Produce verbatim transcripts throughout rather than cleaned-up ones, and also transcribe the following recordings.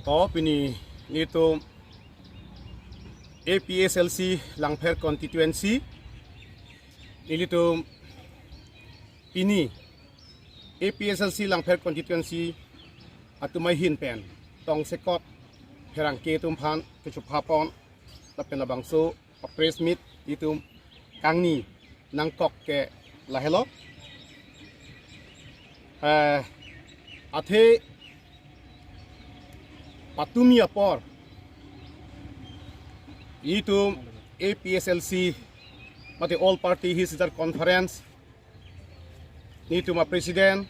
Ko pini nelitum A P H L C Langpher constituency, nelitum pini A P H L C Langpher constituency atum ahin pen tongsekot pherangke atum aphan kechupha pon lapen labangso a press meet itum kangni nangkok ke lahelo. Eh, athe patumi apor itum A P H L C mate All Party Hill Charge Conference nelitum a president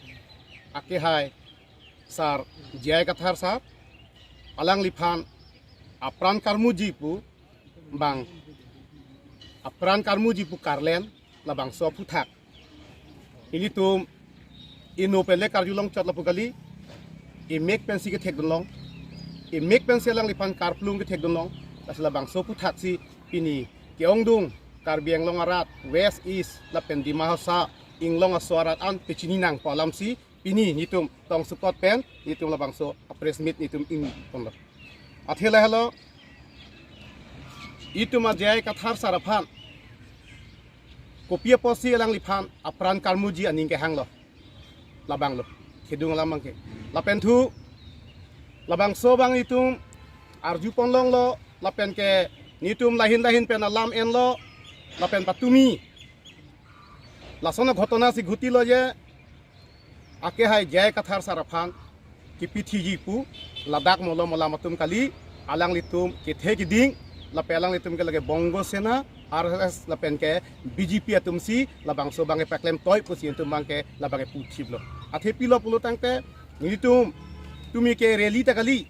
akehai sar J I Kathar sar, alangliphan apran karmuji pu bang, apran karmuji pu karlen labangso aphuthak. Ilitum ino penle karjulong chot lapu kali, imek pensi kethekdunlong, imek pensi alangliphan karplung kethekdunlong. Lasi labangso aphuthak si pini ke-ongdung Karbi Anglong arat, West, East lapen Dima Hasao inglong aso arat an pachini nangpo alam si pini nelitum tongsekot pen nelitum labangso a press meet nelitum ingponlo. Athe lahelo, itum a J I Kathar sar aphan kopi apotsi alangliphan apran karmuji aning kehanglo, labanglo, kedung alam abangke. Lapen thu labangso abang itum arjupon longlo, lapen ke nelitum lahin lahin pen alam enlo, lapen patumi lason a ghotona si ghutilo je, akehai J I Kathar sar aphan kepithiji pu ladak malom alam atum kali, alanglitum kethe kiding, lapen alanglitum ke lake Bongo Sena, R S S lapen ke B J P atum si labangso abangke paklem toi pusi itum abangke labangke puthiplo. Athe pilo pulo tangte nelitum tumi ke rally ta kali,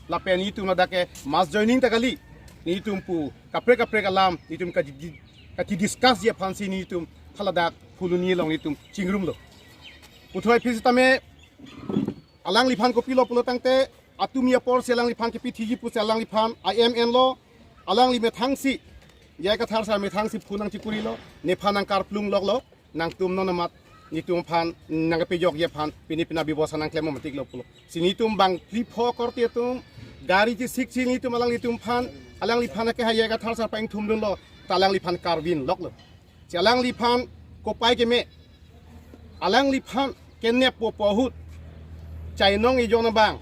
lapen nelitum ladak ke mass joining ta kali, nelitum pu kaprek kaprek alam nelitum kaji, kachi discuss ji aphan si nelitum haladak Phuloni along nelitum chingrumlo. Puthot aphi sitame alangliphan kopilo pulo tangte, atumi apor si alangliphan kepithiji pusi alangliphan I M N lo, alangli methang si J I Kathar sar methang si phone nangchikurilo, nephan nangkarplung loklo, nangtum non amat nelitum aphan nangkepejokji aphan pini pina bebosta nangklem matiklo pulo. Si nelitum bang phli pho korte atum gari chesik si nelitum alanglitum aphan, alangliphan akehai J I Kathar sar pa-ingthumdunlo, ta alangliphan karvin loklo. Si alangliphan kopai keme, alangliphan kenep po po ahut chainong ejon abang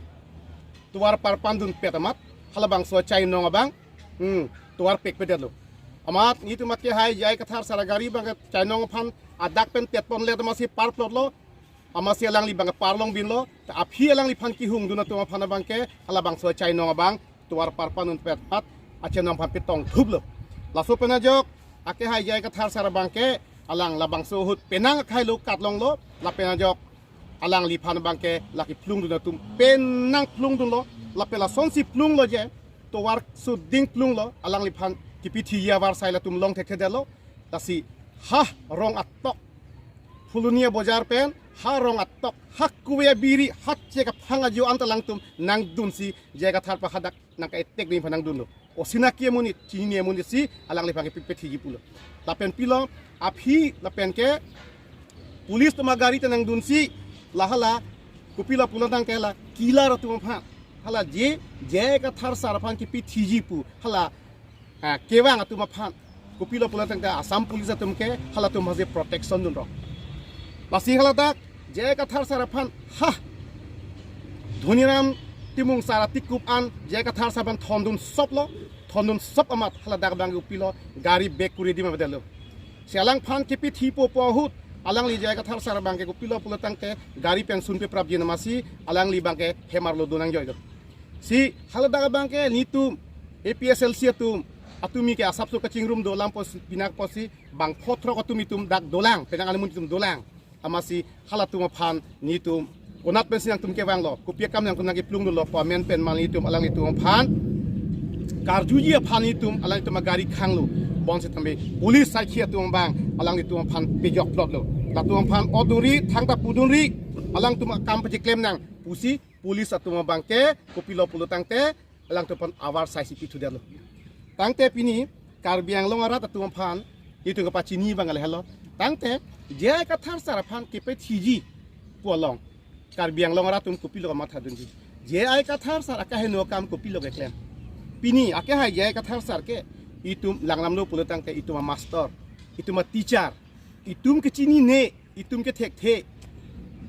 tovar parpandunpet amat, halabangso chainong abang, hmm, tovar pekpedetlo. Amat nelitum akehai J I Kathar sar agari abangke chainong aphan adak pen tetponle amatsi parplotlo, amatsi alangli abangke parlongvin lo, ta aphi alangliphan kehungdun atum aphan abangke halabangso chainong abang tovar parpandunpet amat achainong aphan petongthuplo. Laso pen ajok akehai J I Kathar sar abangke alang labangso ahut penang akhai lo katlonglo, lapen ajok alangliphan abangke la kephlungdun atum penang phlungdunlo, lapen lasonsi phlunglo je, tovar suding phlunglo, alangliphan kepithiji avarsai latum long thekthedetlo. Lasi ha rong atok, Phuloni abojar pen ha rong atok, ha kuwe abiri, ha chek aphang ajo anta alangtum nangdunsi J I Kathar pa hadak nangka-attack ding aphan nangdunlo. Osinaki amonit, chinine amonit si alangliphan kepipethiji pulo. Lapen pilo, aphi lapen ke police atum agari ta nangdunsi, la hala kopilo pulo tangte la killer atum aphan, hala je J I Kathar sar aphan kepithiji pu hala, ah, kevang atum aphan, kopilo pulo tangte Assam police atum ke halatum aphansi protection dunlo. Lasi haladak J I Kathar sar aphan ha Dhoniram Timung sar atikup an J I Kathar sar aphan thondun soplo, thondun sop amat haladak abangke kopilo gari bek kuri dima bedetlo. Si alangphan kepithipo po ahut alangli J I Kathar sar abangke kopilo pulo tangte gari pen sunpe prapjin amatsi alangli abangke hem arlo donangjoilo. Si haladak abangke nelitum A P H L C atum, atumi ke asapso kachingrum dolang pusi, pinak pusi bang pho throk atum itum dak dolang, penang anumun itum dolang. Amatsi halatum aphan nelitum konat pensi nangtum kevanglo, kopi akam nangtum nangkephlungdunlo pu amen pen ma nelitum alanglitum aphan karjuji aphan nelitum alanglitum agari khanglo. Bonsitame police saikhi atum abang alanglitum aphan pejokplotlo. Latum aphan oduri thangta pudunri, alangtum akam pachiklem nang pusi police atum abangke kopilo pulo tangte alangtum aphan avarsai si pithudetlo. Tangte pini Karbi Anglong arat atum aphan itum kapachini abang lahelo. Tangte J I Kathar sar aphan kepethiji pu along Karbi Anglong arat atum kopilo kamathadunji. J I Kathar sir akeheno akam kopilo keklem? Pini akehai J I Kathar sir ke itum langdamlo pulo tangte itum amaster, itum ateacher, itum kechinine, itum kethekthe,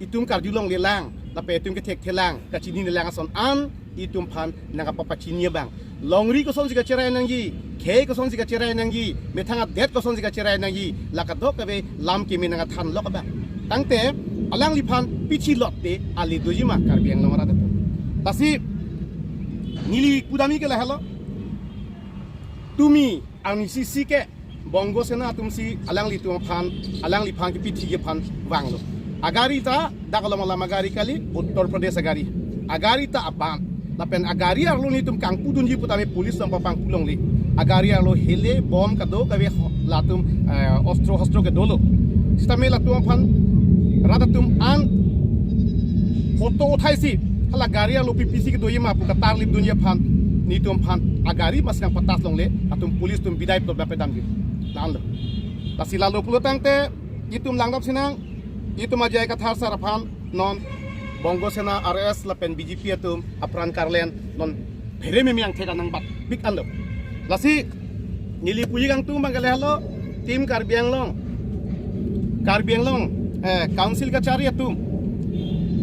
itum karjulonglelang, lapen itum kethekthelang, kachininlelang ason an itum aphan nangkapapachini abang. Longri kosonsi kacherai nangji, khei kosonsi kacherai nangji, methang adet kosonsi kacherai nangji, la kadokave lam keme nangkathanlok abang. Tangte alangliphan pithi lotte ale doji ma Karbi Anglong arat atum? Lasi neli pudamji ke lahelo. Tumi arnisi si ke Bongo Sena atumsi alanglitum aphan, alangliphan kepithi aphan vanglo. Agari ta dak along alam agari kali, Uttar Pradesh agari. Agari ta aban. Lapen agari arlo nelitum kangpudunji putame police along papangpulongle. Agari arlo hele, bom kadokave ho-, latum, eh, ostro hostro ke dolo. Sitame latum aphan rat atum an photo uthaisi hala gari arlo P P C kedoji ma pu katarlipdunji aphan, nelitum aphan agari masi nangpatas longle, latum police atum bidai plot bape damji. La-anlo. Lasi lalo pulo tangte itum langdam sinang, itum a J I Kathar sir aphan non Bongo Sena, R S S lapen B J P atum apran karlen non phere meme angthek anang bat pik anlo. Lasi neli puji kangtung abang ke lahelo, Team Karbi Anglong, Karbi Anglong, eh, Council kachari atum,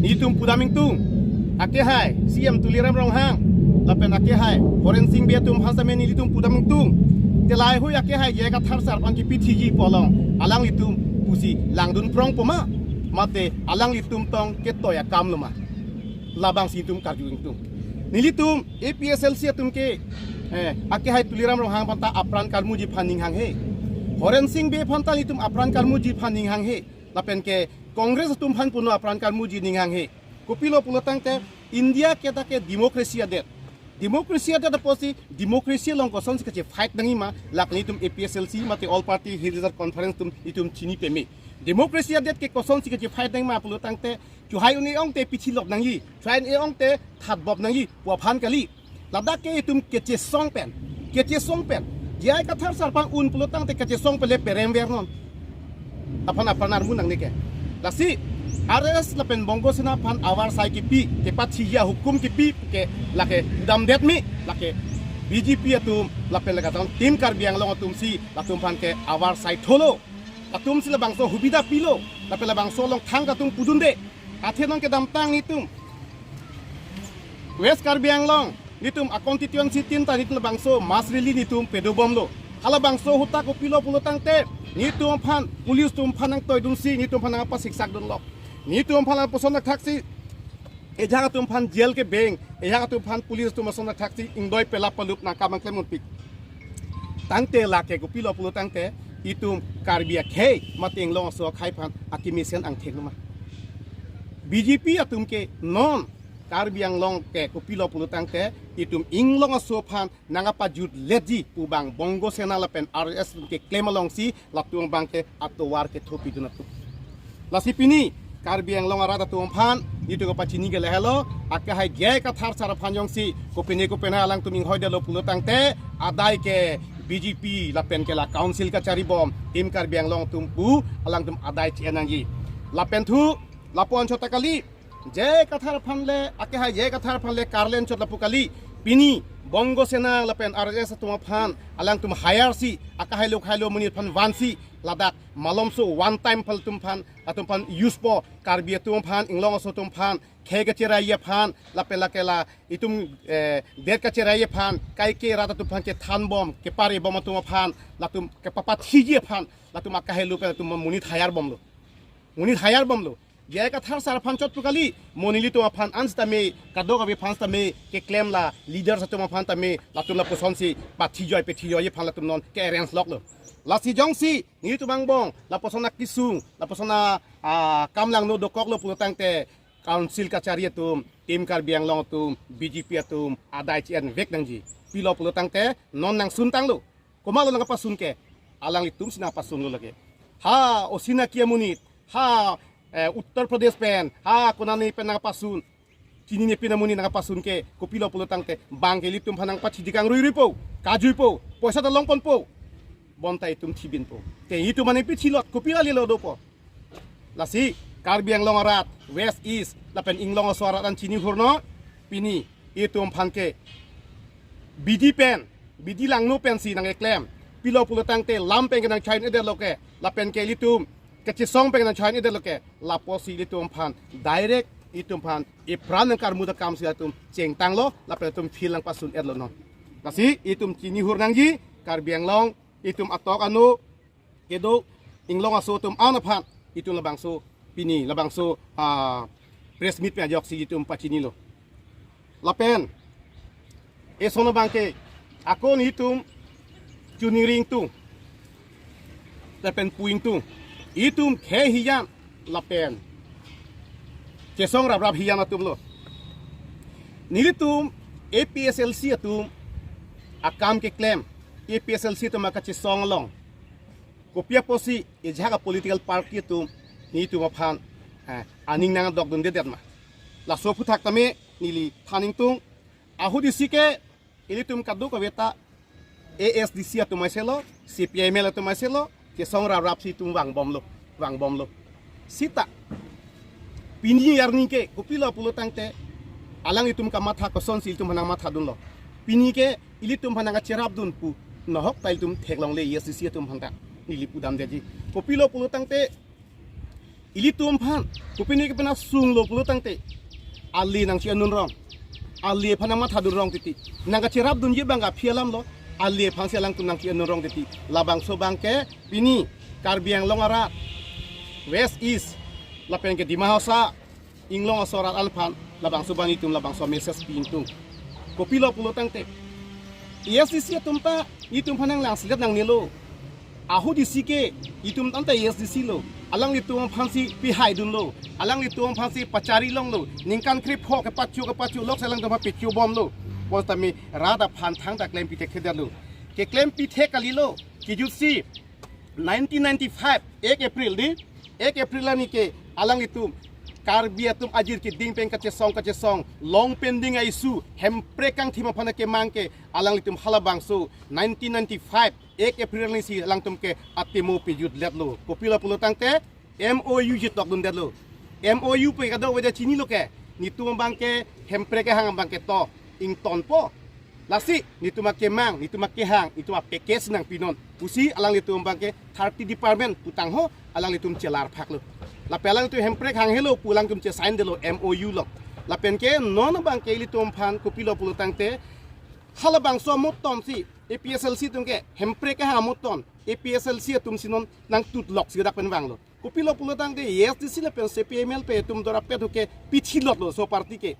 nelitum pudam ingtung, akehai C M Tuliram Ronghang lapen akehai Horen Sing Bey atum aphan sitame nelitum pudam ingtung. Te laheihui akehai J I Kathar sir aphan kepithiji pu along alanglitum pusi langdun prongpo ma, mate alanglitum tong ketoi akamlo ma? Labangsi itum karju ingtung. Nelitum A P H L C atum ke, eh, akehai Tuliram Ronghang aphanta apran karmuji aphan ning hanghe. Horen Sing Bey aphanta nelitum apran karmuji aphan ning hanghe. Lapen ke Congress atum aphan puno apran karmuji ning hanghe. Kopilo pulo tangte India ke ta ke democracy adet. Democracy adet apotsi democracy along kosonsi kachefight nangji ma, lake nelitum A P H L C mate All Party Hill Desert Conference atum itum chini peme. Democracy adet ke kosonsi kachefight nangji ma pulo tangte, chuhai un-e ongte pithi lok nangji, chuhai un-e ongte thatbop nangji pu aphan kali. Ladak ke itum kechesong pen, kechesong pen, J I Kathar sir aphan un pulo tangte kechesong pen le perem vernon. Aphan apran armu nangne ke. Lasi R S S lapen Bongo Sena aphan avarsai kipi, kepathiji ahukum kipi ke lake damdet me, lake B J P atum lapen lake tang Team Karbi Anglong atumsi latum aphan ke avarsai tholo. Atumsi labangso hubida pilo, lapen labangso along thang atum pudunde. Athe non kedamtang nelitum West Karbi Anglong, nelitum a constituency tin ta nelitum labangso mass rally nelitum pedobomlo. Halabangso ahut ta kopilo pulo tangte nelitum aphan police atum aphan nangtoidunsi nelitum aphan nangpasiksak dunlo. Nelitum aphan lapuson thaksi ejang atum aphan jail kebeng, ejang atum aphan police atum ason thaksi ingdoi pelap palup nangkam nangklem unpik. Tangte lake kopilo pulo tangte itum Karbi akhei mate Anglong aso akhei aphan akemesen angthek lo ma? B J P atum ke non Karbi Anglong ke kopilo pulo tangte itum Anglong aso aphan nangkapajutletji pu abang Bongo Sena lapen R S S atum keklem alongsi latum abang ke atovar kethopidun atum. Lasi pini Karbi Anglong arat atum aphan nelitum kapachini ke lahelo, akehai J I Kathar sir aphan jongsi kopine kopine alangtum inghoidetlo pulo tangte adai ke B J P lapen ke la council kachari bom Team Karbi Anglong atum pu alangtum adai chi-en nangji. Lapen thu lapu anchot ta kali, J I Kathar aphan le, akehai J I Kathar aphan le karlen chot lapu kali. Pini Bongo Sena lapen R S S atum aphan alangtum hire si, akehai lo khei lo monit aphan vansi, ladak malomso one time aphan atum aphan, atum aphan use po, Karbi atum aphan, Anglong aso atum aphan, khei kacheraiye aphan, lapen lake la itum, eh, det kacheraiye aphan, kaike rat atum aphan kethan bom, kepare bom atum aphan, latum kepapathiji aphan, latum akehai lo pen latum monit hire bomlo. Monit hire bomlo. J I Kathar sir aphan chot pu kali, mo nelitum aphan an sitame, kadokave aphan sitame, keklem la leaders atum aphan tame, latum lapusonsi pathijoi pathijoi aphan latum non ke-arrange loklo. Lasi jongsi nelitum angbong lapuson akesung, lapuson a, ah, kam langno dokoklo pulo tangte, council kachari atum, Team Karbi Anglong atum, B J P atum adai chi-en vek nangji. Pilo pulo tangte non nangsun tanglo. Komatlo nangpasun ke? Alanglitumsi nangpasunlo lake. Ha, o Sinaki amonit, ha, eh, Uttar Pradesh pen, ha, konane pen nangpasun, chinine pin amonit nangpasun ke, kopilo pulo tangte, bang ke ilitum aphan nangpathiji kangruiruipo, kajuipo, poisa ta longponpo, bonta itum thibinpo. Te itum mane pithilot, kopilo lelo dopo. Lasi Karbi Anglong arat, West East, lapen Anglong aso arat an chini hurno, pini itum aphan ke bidi pen, bidi langno pensi nangkeklem. Pilo pulo tangte lam pen ke nangchoi-un-edetlo ke, lapen ke ilitum kachesong pen ke nangchoi-un-edetlo ke, lapusi ilitum aphan direct itum aphan ipran nangkarmu akamsi itum chengtanglo, lapen itum field nangpasun-etlo non. Lasi itum chinihur nangji, Karbi Anglong itum atok anu kedo inglong aso atum an aphan itum labangso pini labangso, ah, press meet pen ajoksi itum pachinilo. Lapen eson abang ke ako nelitum choningri ingtung lapen pu ingtung, itum khei hijan lapen chesong raprap hijan atumlo. Nelitum A P H L C atum akam keklem, A P H L C atum akachesong along kopi apotsi ejak a political party atum nelitum aphan, eh, aning nangdokdundedet ma? Laso aphuthak tame neli than ingtung. Ahut isi ke ilitum kadokave ta A S D C atum aiselo, C P I M L atum aiselo, chesong raprapsi itum vangbomlo, vangbomlo. Sita pini arni ke kopilo pulo tangte alanglitum kamatha kosonsi ilitum aphan nangmathadunlo? Pini ke ilitum aphan nangkacherapdun pu nohok ta ilitum theklongle A S D C atum aphan ta. Neli pudamdeji. Kopilo pulo tangte ilitum aphan kopine ke pena sunglo pulo tangte, ale nangche-enun rong, ale aphan nangmathadun rong titi. Nangkacherapdunji abang aphi alamlo, ale aphansi alangtum nangche-enun rong titi. Labangso abang ke pini Karbi Anglong arat, West East, lapen ke Dima Hasao inglong aso arat aphan labangso abang itum labangso message pi ingtung. Kopilo pulo tangte A S D C atum ta itum aphan nanglangselet nangnelo. Ahut isi ke itum tangte A S D C lo, alanglitum aphansi pihaidunlo, alanglitum aphansi pachari longlo, ningkan krepho kepacho kepacho lok si alangtum aphan pachobomlo. Bonsitame rat aphan thangta klem pithekthedetlo. Keklem pithek kalilo. Kijutsi nineteen ninety-five, ek April di, ek April arni ke alanglitum Karbi atum ajir keding pen kachesong kachesong, long pending a-issue, hemprek kangthim aphan akemang ke alanglitum halabangso nineteen ninety-five ek April arnisi alangtum ke atimo pejutletlo. Kopilo pulo tangte M O U jitokdundetlo. M O U pen kadokave ta chinilo ke, netum abang ke hemprek kehang abang ke to ingtonpo. Lasi netum akemang, netum akehang, netum a-package nangpinon pusi alanglitum abang ke thirty department putangho alanglitum chelarphaklo. Lapen alanglitum hemprek hanghelo pu alangtum che-sign detlo M O U lo. Lapen ke non abang ke ilitum aphan kopilo pulo tangte halabangso amot tonsi A P H L C atum ke hemprek kehang amot ton, A P H L C atumsi non nangtutloksi dak pen vanglo. Kopilo pulo tangte A S D C lapen C P I M L pen itum dorapet ke pithilotlo laso party ke.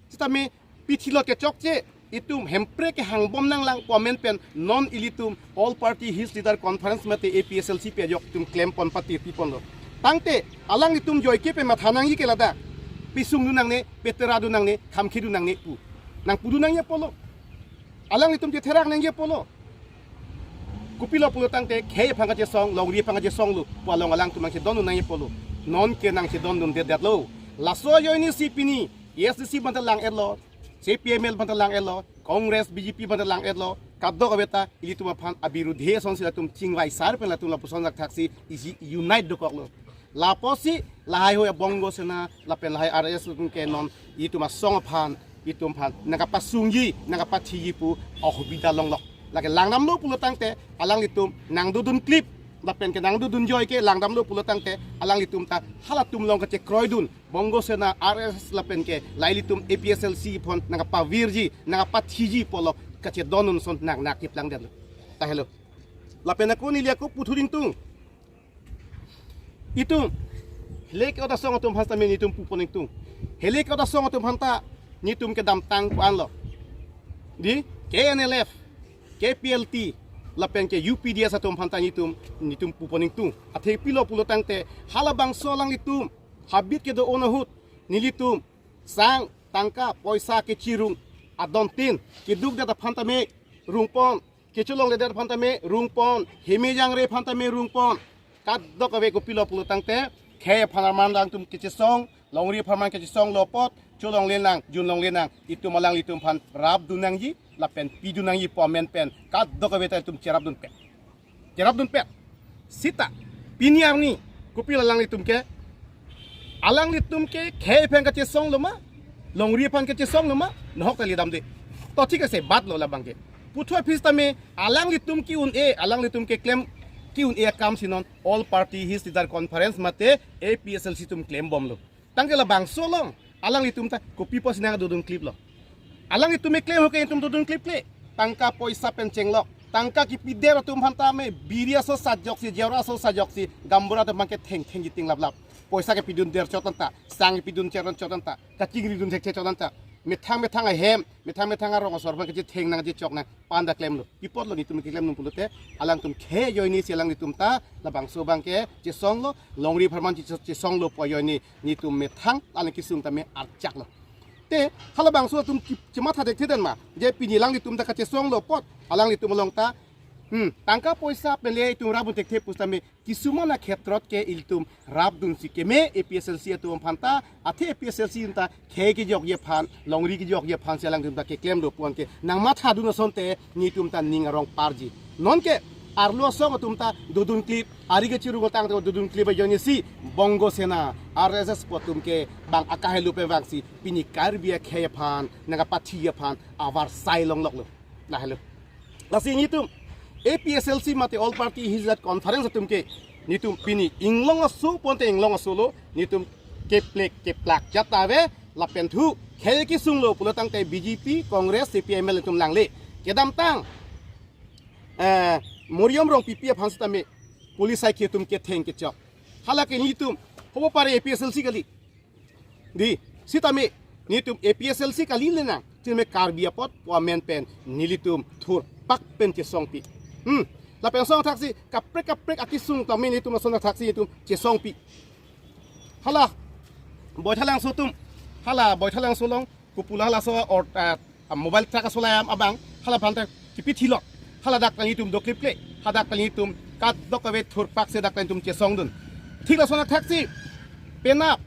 Sitame pithilot ke chokche, itum hemprek kehangbom nanglang pu amen pen non ilitum All Party Hills Leader Conference mate A P H L C pen ajok itum klempon pati piponlo. Tangte alanglitum joike pematha nangji ke ladak, pisungdun nangne, peteradun nangne, khamkhidun nangne pu nangpudun nangji apotlo. Alanglitum chetherak nangji apotlo. Kopilo pulo tangte khei aphan kachesong, longri aphan kachesonglo pu along alangtum nangchedondun nangji apotlo. Non ke nangchedondundedetlo. Laso ajoinesi pini A S D C aphan ta lang-etlo, C P I M L aphan ta lang-etlo, Congress, B J P aphan ta lang-etlo, kadokave ta ilitum aphan abirudhe asonsi latum chingvaisar pen latum lapuson dak thaksi isi unite dokoklo. Lapusi lahai hui Bongo Sena lapen lahai R S S atum ke non itum asong aphan, itum aphan nangkapasungji, nangkapathiji pu ahubida longlok. Lake langdamlo pulo tangte alanglitum nangdodun klip lapen ke nangdodun joike langdamlo pulo tangte alanglitum ta halatum along kachekroidun Bongo Sena, R S S lapen ke lahai ilitum A P H L C aphan nangkapavirji, nangkapathiji pu along kachedondun ason nang nangkeplangdetlo. Tahelo. Lapen ako neli ako puthot ingtung. Itum helek ot asong atum aphan ta netum pupon ingtung. Helek ot asong atum aphan ta netum kedamtang pu anlo. Di K N L F, K P L T lapen ke U P D S atum aphan ta netum, netum pupon ingtung. Athe pilo pulo tangte halabangso alanglitum habit kedo-an ahut nelitum sang, tangka, poisa kechirung adontin, kedukdet aphan tame rungpon, kecholongledet aphan tame rungpon, heme jangre aphan tame rungpon. Kadokave kopilo pulo tangte khei aphan arman alangtum kechesong, longri aphan arman kechesonglo apot, cholongle nang, junlongle nang, itum alanglitum aphan rapdun nangji lapen pidun nangji pu amen pen kadokave ta itum cherapdunpet. Cherapdunpet. Sita pini arni kopilo alanglitum ke, alanglitum ke khei aphan kachesonglo ma, Longri aphan kachesong lo ma, nahok ta lidamde. To thik ase, bat lo labang ke. Puthot aphi sitame, alanglitum ke-un-e, alanglitum keklem ke-un-e akam si non All Party Hills Leaders Conference mate A P H L C atum klembomlo. Tangke labangso along, alanglitum ta kopi pusi nangdodun klip lo. Alanglitum keklem ho ke itum dodun kliple. Tangka poisa pen chenglok. Tangka kepidet atum aphan tame biri aso sajoksi, jero aso sajoksi, gaonbura atum aphan ke thengtheng jiting laplap. Poisa kepidun der chot anta, sang kepidun cheron chot anta, kachingridun thekche chot anta. Methang methang ahem, methang methang arong asor aphan kachetheng nang kachechok nang pu anta klemlo. Pi apotlo netum keklem nung pulote, alangtum khei ajoine si alanglitum ta labangso abang ke chesonglo, longri apharman che-, chesonglo pu ajoine netum methang alang kesung tame archaklo. Te halabangso atum ki-, chematha thekthe den ma, je pini alanglitum ta kachesonglo apot, alanglitum along ta, hmm, tangka poisa pen le itum rapdun thekthe pusitame, kisuman akhetrot ke ilitum rapdunsi keme A P H L C atum aphan ta, athe A P H L C atum ta khei kejokji aphan, longri kejokji aphan si alangtum ta keklemlo pu an ke nangmathadun asonte netum ta ning arong parji. Nonke arlo asong atum ta dodun klip, ari kechirung tangte dodun klip ajoine si Bongo Sena, R S S pu atum ke bang akahelo pen vangsi pini Karbi akhei aphan, nangkapathi aphan avarsai longloklo. Lahelo. Lasi netum A P H L C mate All Party Hills Leaders Conference atum ke netum pini inglong aso pu ante inglong aso lo, netum keplek keplak jat ave, lapen thu khei kesunglo pulo tangte B J P, Congress, C P I M L atum langle. Kedamtang, eh, Mariam Rongpipi aphan sitame police aike atum ketheng kechok. Hala ke netum hobo pare A P H L C kali. Dei, sitame netum A P H L C kali le nang, sitame Karbi apot pu amen pen nelitum thurpak pen chesongpi. Hmm, lapen asong thaksi kaprek kaprek akesung tame netum asong thaksi netum chesongpi. Hala Boithalangso atum, hala Boithalangso along, kopilo halaso or, ah, mobile truck asolai abang, hala aphan ta kepithilok. Hala dak ta netum dokliple, hadak ta netum kadokave thurpak si dak ta netum chesongdun. Thik lason thaksi penap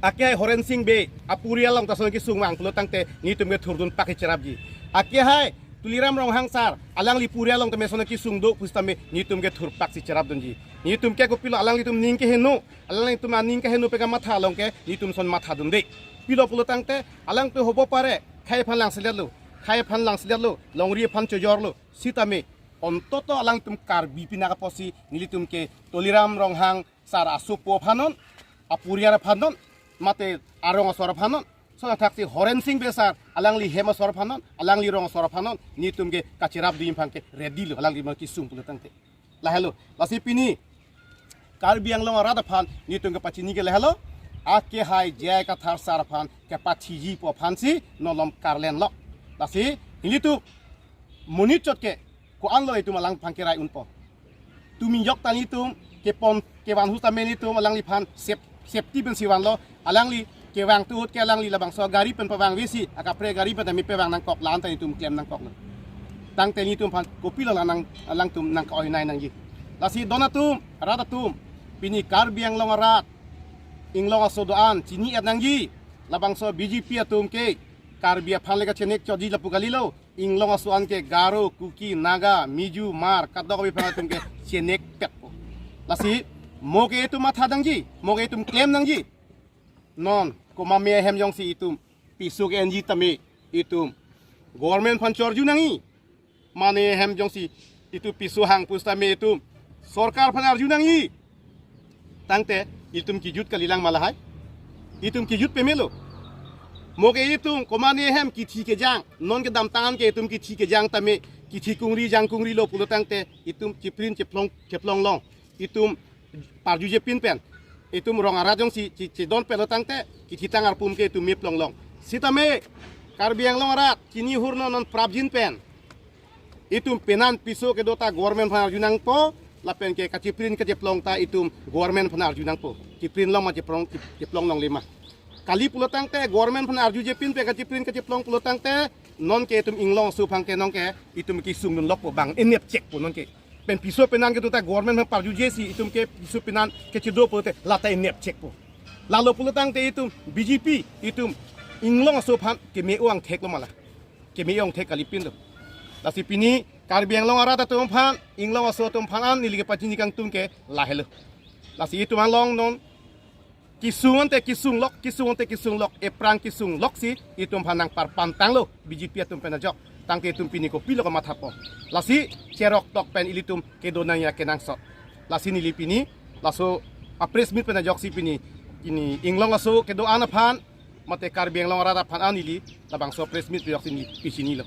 akehai Horen Sing Bey apurial along ta ason kesung vang pulo tangte netum ke thurdunpak cherapji. Akehai Tuliram Ronghang sir, alangli purial along tame ason kesung do pusitame netum ke thurpak si cherapdunji. Netum ke kopilo alanglitum ning keheno, alanglitum aning keheno pen kamatha along ke netum ason mathadunde. Pilo pulo tangte alangtum hobo pare khei aphan langseletlo, khei aphan langseletlo, longri aphan chojorlo. Sitame ontoto alangtum Karbi pinak apotsi nelitum ke Tuliram Ronghang sir asopo aphan non, apurial aphan non, mate arong asor aphan non, asong thaksi Horen Sing Bey sir alangli hem asor aphan non, alangli rong asor aphan non, netum ke kacherapdun aphan ke ready lo, alangli ma kesung pulo tangte. Lahelo, lasi pini Karbi Anglong arat aphan netum kepachini ke lahelo, akehai J I Kathar sir aphan kepathiji pu aphansi non malom karlenlo. Lasi nelitum monit chot ke ko-anlo itum alangphan kerai unpo. Tumi jok ta netum kepon kevan ahut tame netum alangliphan sep-, safety pensi vanlo, alangli kevang ahut ke alangli labangso gari pen pavangvesi, akaprek gari pen tame pavang nangkok, la-an ta netum klem nangkoklo. Tangte netum aphan kopilo la nang alangtum nangka-oinei nangji. Lasi don atum, rat atum, pini Karbi Anglong arat, inglong aso do-an chini-et nangji. Labangso B J P atum ke Karbi aphan le kachenek chotji lapu kalilo. Inglong aso an ke Garo, Kuki, Naga, Miju, Hmar, kadokave aphan atum ke chenekpetpo. Lasi mo ke itum matha nangji, mo ke itum klem nangji. Non komat me ahem jongsi itum piso ke-enji tame itum government aphan cho-arju nangji. Mane ahem jongsi itum piso hang pusitame itum sorkar aphan arju nangji. Tangte itum kejut kalilang ma lahai. Itum kejut pamelo. Mo ke itum komat me ahem kithi kejang, non kedamtang an ke itum kithi kejang tame kithi kungri jang kungrilo pulo tangte itum chiprin chiplong chiplong long. Itum parjujepin pen itum rong arat jongsi che-, chedonpetlo tangte kithitang arpum ke itum meplong long. Sitame Karbi Anglong arat chini hur non, non prapjin pen itum penan piso kedo ta government aphan arju nangpo, lapen ke kachiprin kachiplong ta itum government aphan arju nangpo. Chiprin long ma chiplong, chip-, chiplong longle ma. Kali pulo tangte government aphan arjujepin pen kachiprin kachiplong pulo tangte nonke itum inglong aso aphan ke nonke itum kesungdunlokpo, bang enepchekpo nonke. Pen piso penan kedo ta government aphan parjujesi itum ke piso penan kechedo pulote la ta enepchekpo. Lalo pulo tangte itum B J P itum inglong aso aphan keme-o angthek lo ma la. Keme-o angthek kalipinlo. Lasi pini Karbi Anglong arat atum aphan, inglong aso atum aphan an neli kepachini kangtung ke lahelo. Lasi itum along non Kesung ante kesunglok, kesung ante kesunglok, ephrang kesunglok si itum aphan nangparpan tanglo B J P atum pen ajok. Tangte itum pini kopilo kamathapo. Lasi cherok tok pen ilitum kedo nangji akenangsot. Lasi neli pini laso a press meet pen ajok si pini, pini inglong aso kedo-an aphan mate Karbi Anglong arat aphan an neli labangso press meet pen ajok si neli pachinilo.